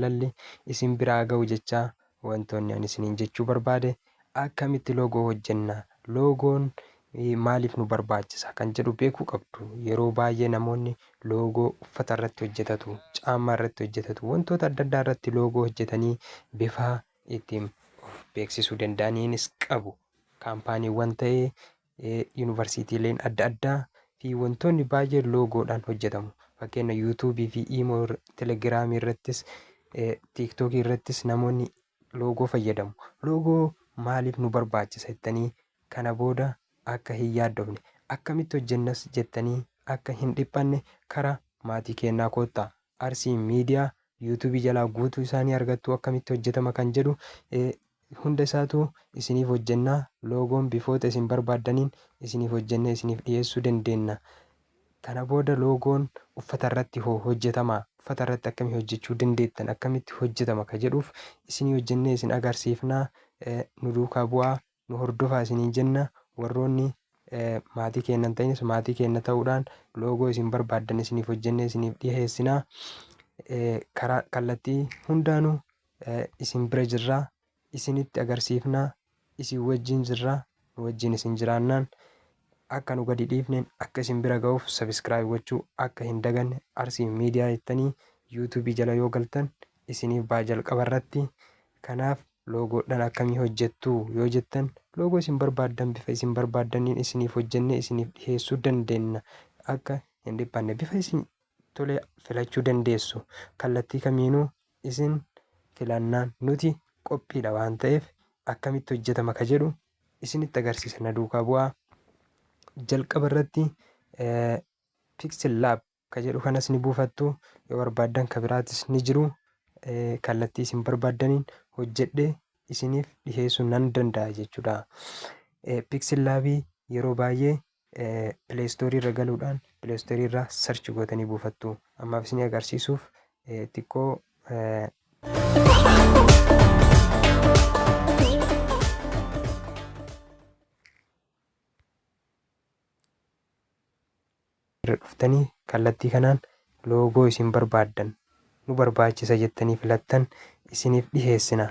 Jaalalli isin biraa ga'u jechaa wantoonni ani isiniin jechuu barbaade akkamitti loogoo hojjenna, loogoon maaliif nu barbaachisa kan jedhu beekuu qabdu. Yeroo baay'ee namoonni loogoo uffata irratti hojjetatu, caammaa irratti hojjetatu, wantoota adda addaa irratti loogoo hojjetanii bifa ittiin of beeksisuu danda'aniinis qabu. Kaampaaniiwwan ta'ee yuunivarsiitiileen adda addaa fi wantoonni baay'een loogoodhaan hojjetamu. Fakkeenya yuutuubii fi iimoo, telegiraamii irrattis, tiiktookii irrattis namoonni loogoo fayyadamu. Loogoo maaliif nu barbaachisa jettanii kana booda akka hin yaaddofne, akkamitti hojjennas jettanii akka hin dhiphanne kara maatii keennaa koottaa. Arsii Miidiyaa yuutuubii jalaa guutuu isaanii argattu akkamitti hojjetama kan jedhu hunda isaatu isiniif hojjennaa. Loogoon bifoota isin barbaaddaniin isiniif hojjennee isiniif dhiyeessuu dandeenna. Kana booda loogoon uffata irratti hoo hojjetamaa? Uffata irratti akkamii hojjechuu dandeettan? Akkamitti hojjetama ka jedhuuf isinii hojjennee isin agarsiifnaa. Nu duukaa bu'aa, nu hordofaa isiniin jenna. Warroonni maatii keenna hin ta'inis maatii keenna ta'uudhaan loogoo isin barbaaddan isiniif hojjennee isiniif dhiheessinaa. Karaa kallattii hundaanuu isin bira jirraa. Isinitti agarsiifnaa. Isin wajjin jirraa. Nu wajjin isin jiraannaan akka nu gadi dhiifneen akka isin bira ga'uuf subscribe gochuu akka hin daganne. Arsii Miidiyaa jettanii YouTube jala yoo galtan isiniif ba'a jalqaba irratti. Kanaaf loogoodhaan akkamii hojjettu yoo jettan loogoo isin barbaaddan bifa isin barbaaddaniin isiniif hojjennee isiniif dhiheessuu dandeenna. Akka hin dhiphanne bifa isin tole filachuu dandeessu. Kallattii kamiinuu isin filannaan nuti qophiidha waan ta'eef akkamitti hojjetama ka jedhu isinitti agarsiisa na duukaa bu'aa. Jalqaba irratti Pixel Lab ka jedhu kanas ni buufattu yoo barbaaddan ka biraatis ni jiru kallattii isin barbaaddaniin hojjedhe isiniif dhiheessuu nan danda'a jechuudha. Pixel Lab yeroo baay'ee Play Store irra galuudhaan Play Store irraa search gootanii buufattu. Ammaaf isinii agarsiisuuf xiqqoo irra dhuftanii kallattii kanaan loogoo isin barbaaddan nu barbaachisa jettanii filattan isiniif dhiheessina.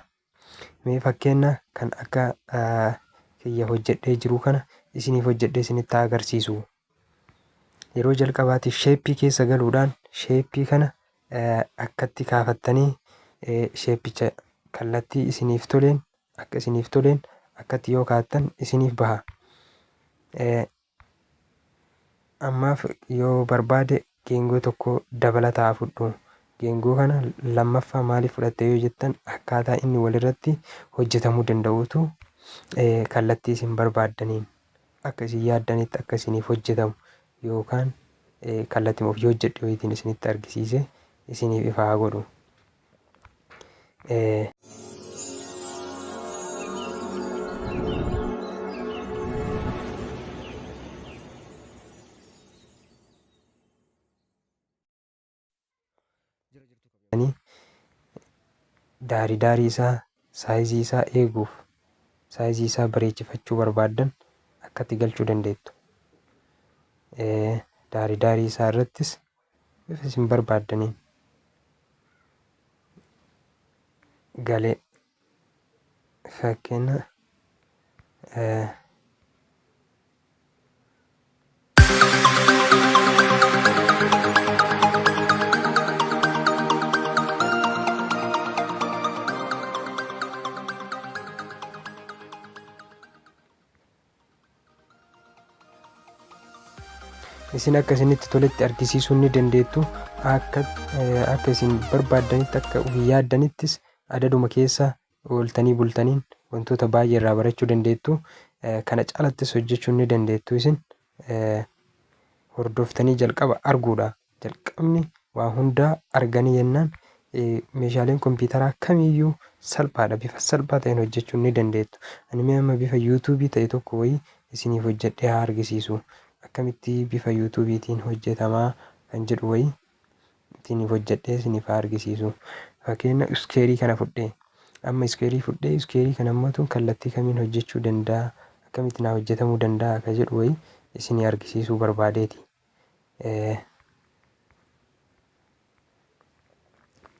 Mee fakkeenna kan akka kiyya hojjedhee jiru kana isiniif hojjedhee isinitti haa agarsiisu. Yeroo jalqabaatiif sheeppii keessa galuudhaan sheeppii kana akkatti kaafattanii sheeppicha kallattii isiniif toleen akka isiniif toleen akkatti yoo kaattan isiniif baha. Ammaaf yoo barbaade geengoo tokko dabalataa haa fudhu. Geengoo kana lammaffaa maaliif fudhatte yoo jettan akkaataa inni walirratti hojjetamuu danda'utu kallattii isin barbaaddaniin akka isin yaaddanitti akka isiniif hojjetamu yookaan kallattii ofii hojjedhe wayiitiin isinitti argisiise isiniif ifa haa godhu. Daarii daarii isaa saayizii isaa eeguuf saayizii isaa bareechifachuu barbaaddan akkatti galchuu dandeettu. Daarii daarii isaa irrattis bifa isin barbaaddaniin galee fakkeenya Isin akka isinitti toletti argisiisuu ni dandeettu. Akka akka isin barbaaddanitti akka ofii yaaddanittis adaduma keessa ooltanii bultaniin wantoota baay'ee irraa barachuu dandeettu. Kana caalattis hojjechuu ni dandeettu isin hordoftanii jalqaba arguudha. Jalqabni waa hundaa arganii jennaan meeshaaleen kompiitaraa kamiyyuu salphaadha. Bifa salphaa ta'een hojjechuu ni dandeettu. Ani mee amma bifa yuutuubii ta'e tokko wayii isiniif hojjedhee haa argisiisu. Akkamitti bifa yuutuubiitiin hojjetamaa kan jedhu wayii isiniif hojjedhee isiniif haa argisiisu. Fakkeenya iskeerii kana fudhee amma iskeerii fudhee iskeerii kana ammatu kallattii kamiin hojjechuu danda'a akkamitti naa hojjetamuu danda'a ka jedhu wayii isinii argisiisuu barbaadeeti.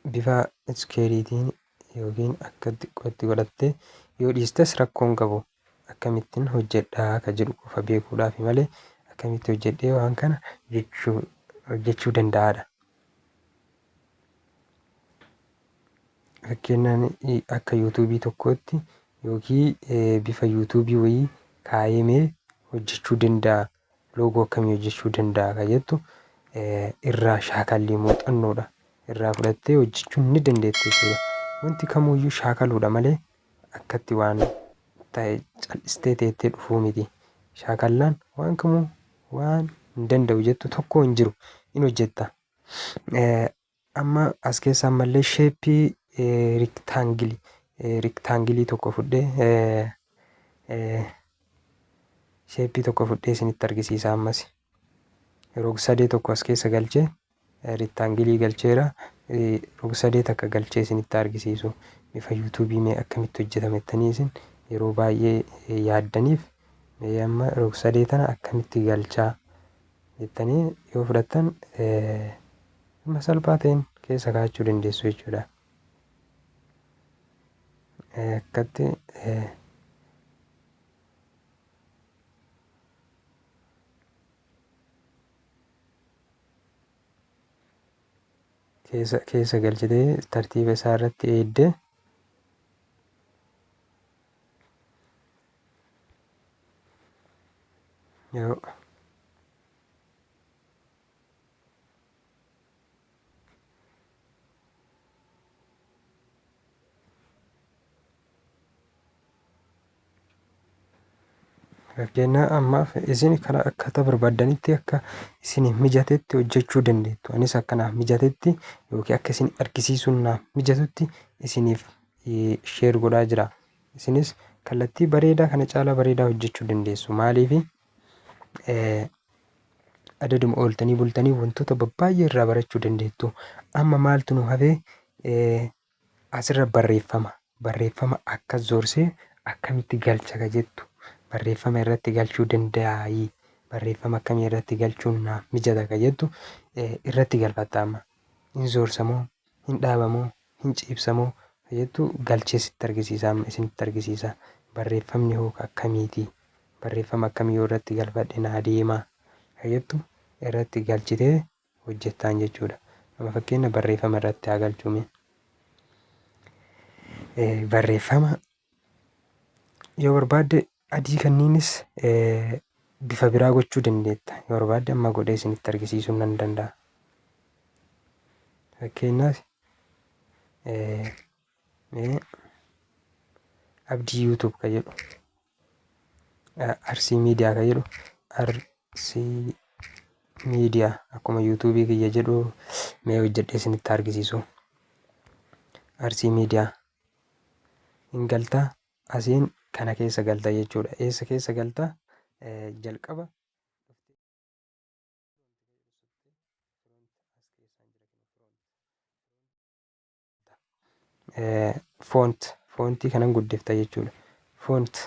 Bifa iskeeriitiin yookiin akka xiqqootti godhattee yoo dhiistes rakkoo hin qabu. Akkamittin hojjedha ka jedhu qofa beekuudhaafi malee akkamitti hojjedhee waan kana jechuu hojjechuu danda'aadha. Fakkeenyaan akka yuutuubii tokkootti yookiin bifa yuutuubii wayii kaayemee hojjechuu danda'a. Loogoo akkamii hojjechuu danda'a ka jettu irraa shaakallii muuxannoodha. Irraa fudhattee hojjechuu ni dandeetta jechuudha. Wanti kamuuyyuu shaakaluudha malee akkatti waan ta'e cal'istee teettee dhufuu miti. Shaakallaan waan kamuu waan hin danda'u jettu tokko hin jiru. In hojjetta. Amma as keessa ammallee sheeppii riktaangilii riktaangilii tokko fudhee sheeppii tokko fudhee isinitti argisiisa ammas. Rog-sadee tokko as keessa galchee riktaangilii galcheera. Rog-sadee takka galchee isinitti argisiisu. Bifa yuutuubii mee akkamitti hojjetama jettanii isin yeroo baay'ee yaaddaniif mee amma rog-sadee tana akkamitti galchaa jettanii yoo fudhattan Dhimma salphaa ta'een keessa kaa'achuu dandeessu jechuudha. Akkatti keessa keessa galchitee tartiiba isaa irratti eegdee yoo Fakkeenyaa ammaaf isin karaa akkaataa barbaaddanitti akka isiniif mijatetti hojjechuu dandeettu. Anis akka naaf mijatetti yookiin akka isin argisiisuun naaf mijatutti isiniif sheer godhaa jira. Isinis kallattii bareedaa kana caalaa bareedaa hojjechuu dandeessu. Maaliif adaduma ooltanii bultanii wantoota babbaay'ee irraa barachuu dandeettu. Amma maaltu nu hafee asirra barreeffama barreeffama akkas zoorsee akkamitti galcha ka jettu barreeffama irratti galchuu danda'aayii barreeffama akkamii irratti galchuun naaf mijata ka jettu irratti galfatta amma hin zoorsa moo hin dhaaba moo hin ciibsa moo ka jettu galchee sitti argisiisa amma isinitti argisiisa barreeffamni hoo ka akkamiiti barreeffama akkamii yoo irratti galfadhe naa deema ka jettu irratti galchitee hojjettaan jechuudha. Amma fakkeenya barreeffama irratti haa galchuu mee. Barreeffama yoo barbaadde adii kanniinis bifa biraa gochuu dandeetta. Yoo barbaadde amma godhee isinitti argisiisuu nan danda'a. Fakkeenyaaf mee Abdii YouTube ka jedhu Arsii Miidiyaa ka jedhu Arsii Miidiyaa akkuma yuutuubii kiyya jedhu mee hojjedhee isinitti argisiisu. Arsii Miidiyaa hin galta asiin kana keessa galta jechuudha. Eessa keessa galta? Jalqaba Font foontii kanan guddifta jechuudha. Font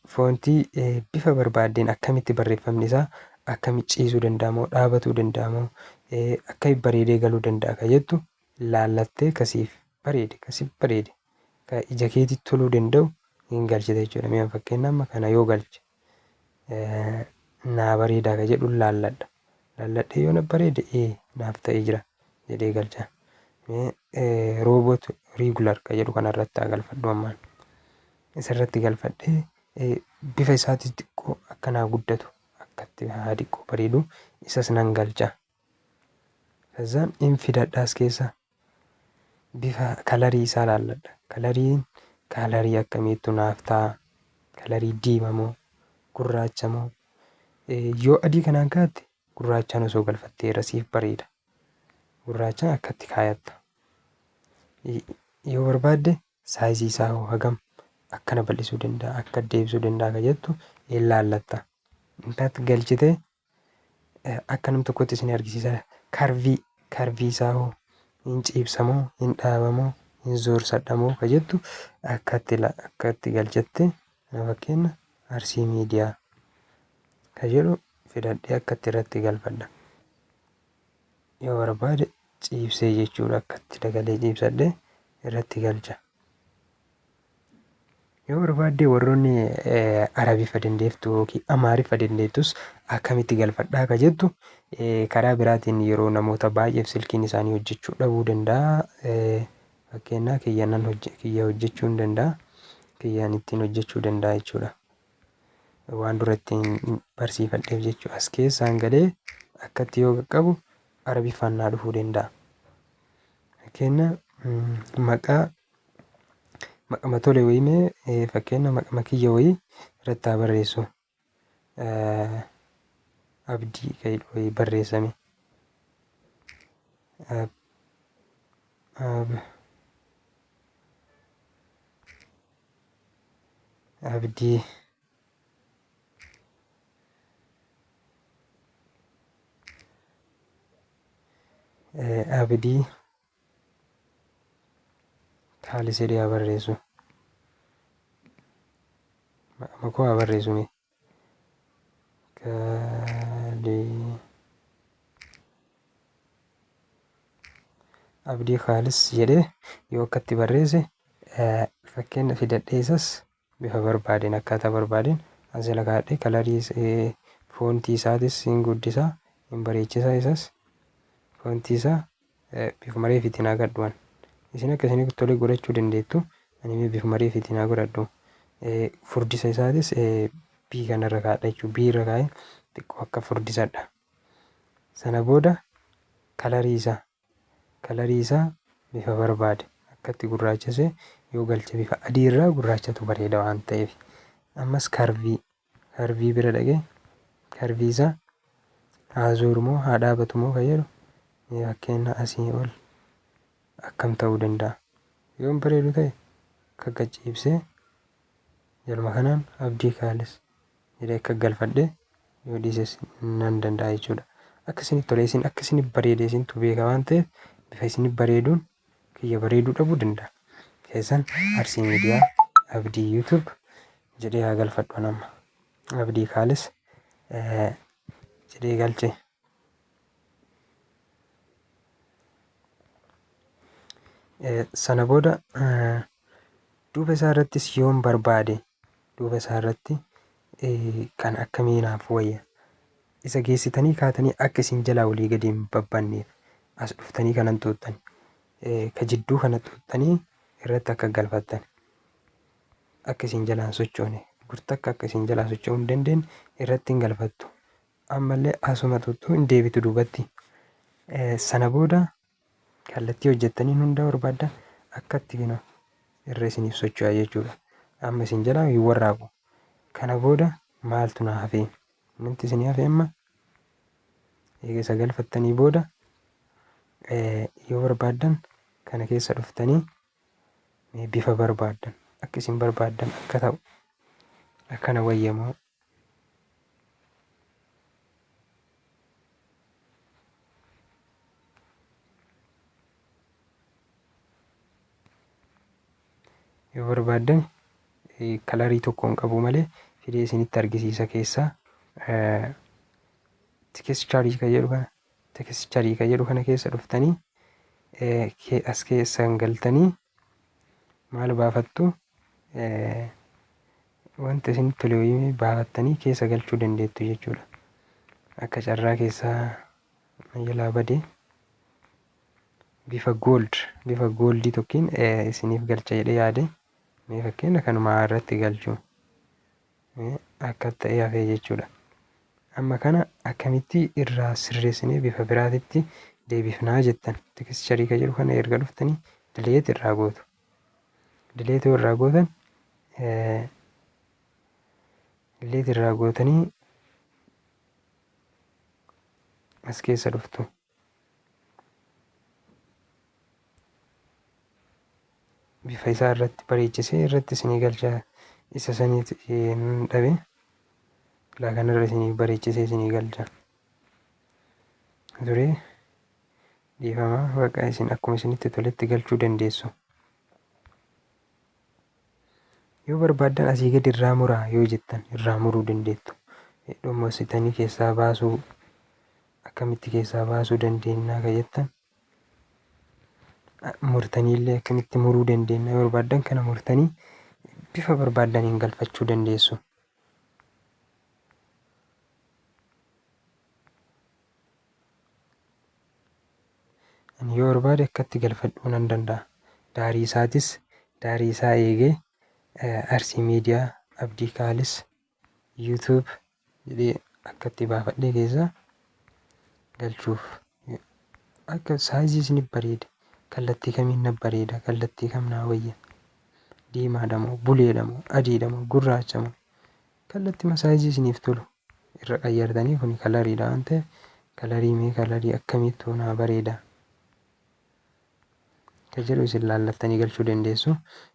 foontii bifa barbaaddeen akkamitti barreeffamni isaa akkamitti ciisuu danda'a moo dhaabatuu danda'a moo akkamitti bareedee galuu danda'a ka jettu laallattee kasiif bareede kasiif bareede ka ija keetitti toluu danda'u hin galchita jechuudha. Mee fakkeenya amma kana yoo galche naa bareedaa ka jedhu laalladha. Laalladhee yoo na bareede ee naaf ta'ee jira jedhee galcha. Mee roobot regular ka jedhu kana irratti haa galfadhu ammaan. Isa irratti galfadhee bifa isaatis xiqqoo akka naa guddatu akkatti haa xiqqoo bareedu isas nan galcha. Kazaan in fidadha as keessa bifa kalarii isaa laalladha. Kalariin kalarii akkamiittu naaf ta'a? Kalarii diima moo gurraacha moo? Yoo adii kanaan kaa'atte gurraachaan osoo galfattee irra siif bareeda. Gurraachaan akkatti kaayatta. Yoo barbaadde saayizii isaa hoo hagam akkana bal'isuu danda'a akka deebisuu danda'a ka jettu laallatta. Intaatti galchitee akka nam tokkotti isin argisiisa. Karvii karvii isaa hoo hin ciibsamoo hin dhaabamoo hin zoorsadhamoo ka jettu akkatti akkatti galchatte fakkeenya Arsii Miidiyaa ka jedhu fidadhee akkatti irratti galfadha. Yoo barbaade ciibsee jechuudha akkatti dagalee ciibsadhee irratti galcha. Yoo barbaadde warroonni Arabiffa dandeettu yookiin Amaariffa dandeettus akkamitti galfadhaa ka jettu karaa biraatiin yeroo namoota baay'eef silkiin isaanii hojjechuu dhabuu danda'a. Fakkeenyaa kiyya nan kiyya hojjechuu hin danda'a. Kiyyaan ittiin hojjechuu danda'a jechuudha. Waan dura ittiin barsiifadheef jechuudha. As keessaan galee akkatti yoo qaqqabu Arabiffaan naa dhufuu danda'a. Fakkeenya maqaa maqama tole wayii mee fakkeenya maqama kiyya wayii irratti haa barreessu. Abdii kan jedhu wayii barreessame. Ab, Abdii Abdii Kaalis jedhee haa barreessu. Maqama koo haa barreessu mee. Kaalii Abdii Kaalis jedhee yoo akkatti barreesse fakkeenya fidadhee isas bifa barbaadeen akkaataa barbaadeen as jala kaa'adhee kalarii foontii isaatis hin guddisa hin bareechisa isas foontii isaa bifuma reefiitiin haa gadhuwan isin akka isin tole godhachuu dandeettu ani mee bifuma reefiitiin haa godhadhu furdisa isaatis bii kanarra kaa'adha jechuudha bii irra kaa'ee xiqqoo akka furdisadha sana booda kalarii isaa Kalarii isaa bifa barbaade akkatti gurraachesee yoo galche bifa adii irraa gurraachatu bareeda waan ta'eef. Ammas karvii karvii bira dhaqee karvii isaa haa zooru moo haa dhaabatu moo kan jedhu mee fakkeenya asii ol akkam ta'uu danda'a. Yoo hin bareedu ta'e akka gad ciibsee jaluma kanaan Abdii Kaalis jedhee akka galfadhe yoo dhiises nan danda'a jechuudha. Akka isinitti tole isin akka isinif bareede isintu beeka waan ta'eef bifa isinif bareeduun kiyya bareeduu dhabuu danda'a. Keessan Arsii Miidiyaa Abdii YouTube jedhee haa galfadhu an amma. Abdii Kaalis jedhee galche. Sana booda duuba isaa irrattis yoon barbaade duuba isaa irratti kan akkamii naaf wayya isa geessitanii kaatanii akka isin jalaa olii gadi hin babbanneef as dhuftanii kanan xuuxxan ka jidduu kana xuuxxanii irratti akka galfattan akka isin jalaa hin sochoone gurtakka akka isin jalaa socho'uu hin dandeenye irratti hin galfattu. Ammallee asuma xuuxxuu hin deebitu duubatti. Sana booda kallattii hojjettaniin hunda barbaaddan akkatti kino irra isiniif socho'a jechuudha. Amma isin jalaa hin warraaqu. Kana booda maaltu na hafe? Wanti isinii hafe amma eega isa galfattanii booda yoo barbaaddan kana keessa dhuftanii bifa barbaaddan akka isin barbaaddan akka ta'u akkana wayyamoo Yoo barbaaddan kalarii tokko hin qabu malee fidee isinitti argisiisa keessaa tekisticharii kan jedhu kana tekisticharii kan jedhu kana keessa dhuftanii as keessan galtanii maal baafattu Wanta isinitti tole wayii baafattanii keessa galchuu dandeettu jechuudha. Akka carraa keessaa na jalaa bade bifa gold bifa gooldii tokkiin isiniif galcha jedhee yaade mee fakkeenya kanumaa irratti galchu akka ta'e hafee jechuudha. Amma kana akkamitti irraa sirreessinee bifa biraatitti deebifnaa jettan tekisticharii kan jedhu kana erga dhuftanii dileet irraa gootu. Dileet yoo irraa gootan Delete irraa gootanii as keessa dhuftu. Bifa isaa irratti bareechisee irratti isinii galcha isa saniit hin dhabe. Laa kanarra isinii bareechisee isinii galcha. Turee dhiifama baqa isin akkuma isinitti toletti galchuu dandeessu. Yoo barbaaddan asii gadi irraa muraa yoo jettan irraa muruu dandeettu. Dhomossitanii keessaa baasuu Akkamitti keessaa baasuu dandeenya ka jettan, murtanii illee akkamitti muruu dandeenya yoo barbaaddan, kana murtanii bifa barbaaddaniin galfachuu dandeessu. Ani yoo barbaade akkatti galfadhuu nan danda'a. Daarii isaatis daarii isaa eegee Arsii Miidiyaa Abdii Kaalis YouTube jedhee akkatti baafadhee keessaa galchuuf, akka size isinif bareede, kallattii kamiin na bareeda, kallattii kam naa wayya, diimaadha moo, buleedha moo, adiidha moo, gurraacha moo, kallattima size isiniif tolu irra qayyartanii. Kun coloriidha waan ta'eef, color mee color akkamiittu naa bareeda ka jedhu isin laallattanii galchuu dandeessu.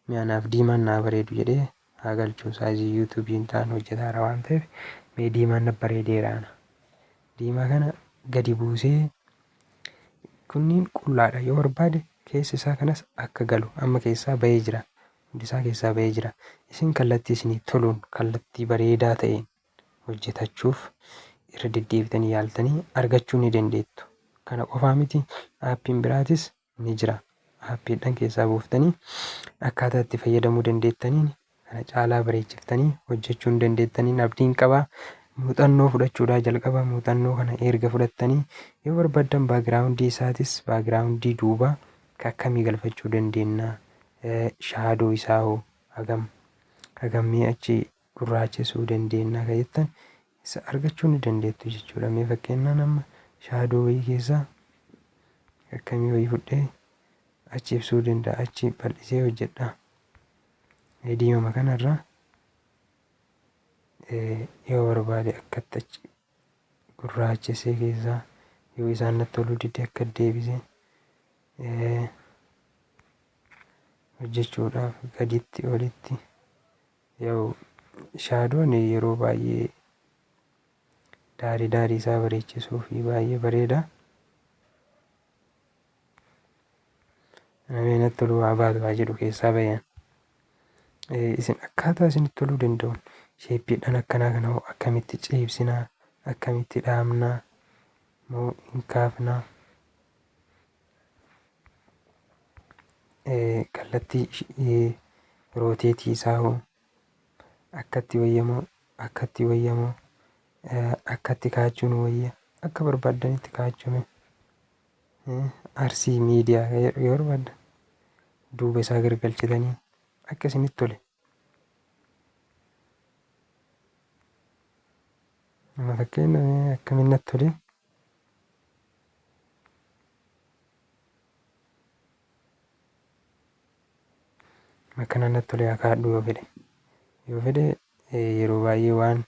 Mi'a naaf diimaan naa bareedu jedhee haa galchuu. Size YouTubeiin ta'an hojjetaara waan ta'eef, mee diimaan na bareedeera. Diimaa kana gadi buusee, kunniin qullaadha, yoo barbaade keessa isaa kanas akka galu. Amma keessaa bahee jira, hundi isaa keessaa bahee jira. Isin kallattii isinii toluun, kallattii bareedaa ta'een hojjetachuuf irra deddeebitanii yaaltanii argachuu ni dandeettu. Kana qofaa miti, appiin biraatis ni jira. Appiidhaan keessaa buuftanii akkaataa itti fayyadamuu dandeettaniin kana caalaa bareechiftanii hojjechuu hin dandeettaniin abdiin qabaa. Muuxannoo fudhachuudhaa jalqaba. Muuxannoo kana erga fudhattanii, yoo barbaaddan background isaatis, background duubaa akkamii galfachuu dandeenya, shadow isaa hoo hagam hagammii achi gurraachessuu dandeenya ka jettan, isa argachuu ni dandeettu jechuudha. Mee fakkeenyaan amma shadow wayii keessaa akkamii wayii fudhee achi ibsuu danda'a, achi bal'isee hojjedha. Diimama kanarraa yoo barbaade akkatti achi gurraachessee keessaa, yoo isaan natti toluu dide akka deebisee hojjechuudhaaf gaditti olitti. Yoo shadown yeroo baay'ee daarii daarii isaa bareechisuu fi baay'ee bareeda. Namni natti toluu haa baatu haa jedhu keessaa bayan. Isin akkaataa isinitti toluu danda'uun shapeiidhaan akkanaa kana hoo akkamitti ciibsinaa, akkamitti dhaabnaa moo hin kaafnaa, kallattii rotate isaa hoo akkatti wayyamoo, akkatti wayyamoo, akkatti kaa'achuun wayya, akka barbaaddanitti kaa'achuun. Arsii Miidiyaa yoo barbaaddan duuba isaa gargalchitanii akka isinitti tole. Amma fakkeenya akkamiin natti tole, akkanaan natti tole haa kaa'adhu yoo fedhe. Yoo fedhe yeroo baay'ee waan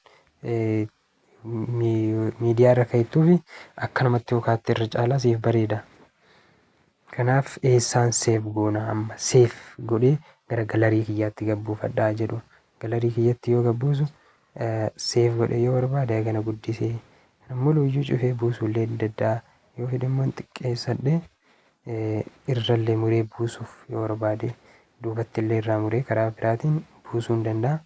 miidiyaa irra ka'ettuufi akkanumatti yoo kaa'atte irra caalaa siif bareeda. Kanaaf eessaan save goona? Amma save godhee gara gallery kiyyaatti gabbuufadhaa jedhu. Gallery kiyyatti yoo gabbuusu, save godhee, yoo barbaade kana guddisee muluuyyuu cufee buusuullee ni danda'a. Yoo fedhe immoo xiqqeessadhee irrallee muree buusuuf yoo barbaade, duubatti illee irraa muree karaa biraatiin buusuu ni danda'a.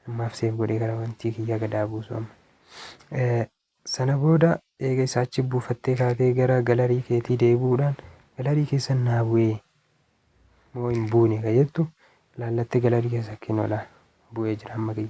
Ammaaf save godhee gara wantii kiyyaa gadaa buusu amma. Sana booda eega isa achi buufattee kaatee gara gallery keetii deebi'uudhaan, gallery keessa naa bu'ee moo hin buune ka jettu laallattee, gallery keessa kennuudha bu'ee jira amma kiyya.